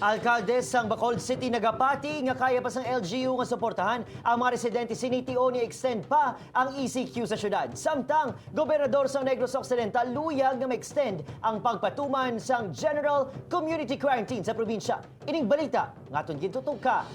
Alkalde sang Bacolod City nagapati nga kaya pa sang LGU nga suportahan ang mga residente sini tion i-extend pa ang ECQ sa syudad. Samtang gobernador sang Negros Occidental luyag nga ma-extend ang pagpatuman sang General Community Quarantine sa probinsya. Ining balita nga aton gintutukan.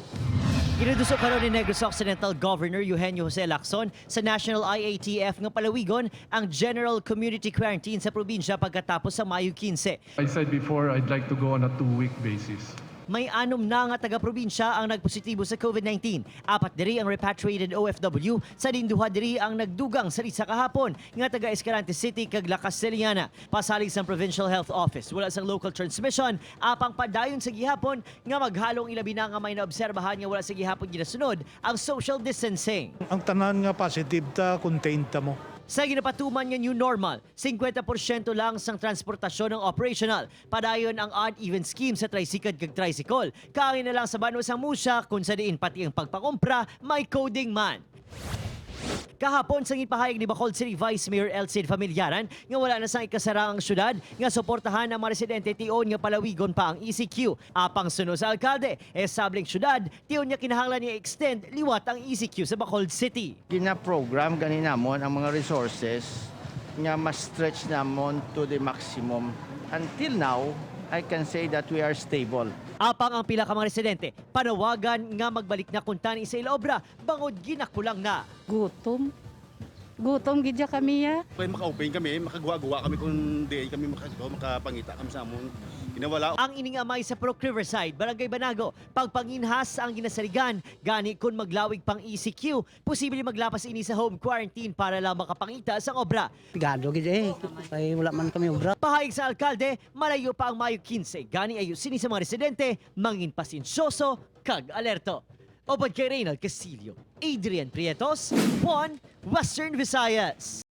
Ginuduso karon ni Negros Occidental Governor Eugenio Jose Lacson sa National IATF nga palawigon ang General Community Quarantine sa probinsya pagkatapos sa Mayo 15. I said before, I'd like to go on a 2-week basis. May anom na nga taga-probinsya ang nagpositibo sa COVID-19. Apat diri ang repatriated OFW, sa diin duha diri ang nagdugang sa sa kahapon nga taga Escalante City kag La Castellana. Pasalig sa Provincial Health Office, wala sang local transmission, apang padayon sa gihapon nga maghalong ilabi na nga may naobserbahan nga wala sa gihapon ginasunod ang social distancing. Ang tanan nga positive ta, contained ta mo. Sa ginapatuman nga new normal, 50% lang sang transportasyon ang operational. Padayon ang odd-even scheme sa tricycle kag tricycle. Kaangin na lang sa banwa sa Musha kung sa diin pati ang pagpakumpra may coding man. Kahapon sa ipahayag ni Bacolod City Vice Mayor Elcid Familiaran nga wala na sang ikasara ang syudad nga suportahan ang mga residente tion nga palawigon pa ang ECQ. Apang suno sa alkalde, esabling syudad, tion nga kinahanglan niya extend liwat ang ECQ sa Bacolod City. Gina-program gani namon ang mga resources nga mas-stretch namon to the maximum. Until now, I can say that we are stable. Apang ang pila ka mga residente, panawagan nga magbalik na kuntani sa ila obra, bangod ginakulang na. Gutom. Gutom gid ya kami ya. Kaya maka-open kami, makagawa-gawa kami kung di kami makagawa, makapangita kami sa amon. Ginawala. Ang ining amay sa Purok Riverside, Barangay Banago, pagpanginhas ang ginasaligan, gani kung maglawig pang ECQ, posible maglapas ini sa home quarantine para lang makapangita sa obra. Pigado gid eh. Kay wala man kami obra. Pahayag sa alkalde, malayo pa ang Mayo 15, gani ayusin ni sa mga residente, mangin pasensyoso, kag alerto. Upod kay Reynald Castillo, Adrian Prietos, 1 Western Visayas.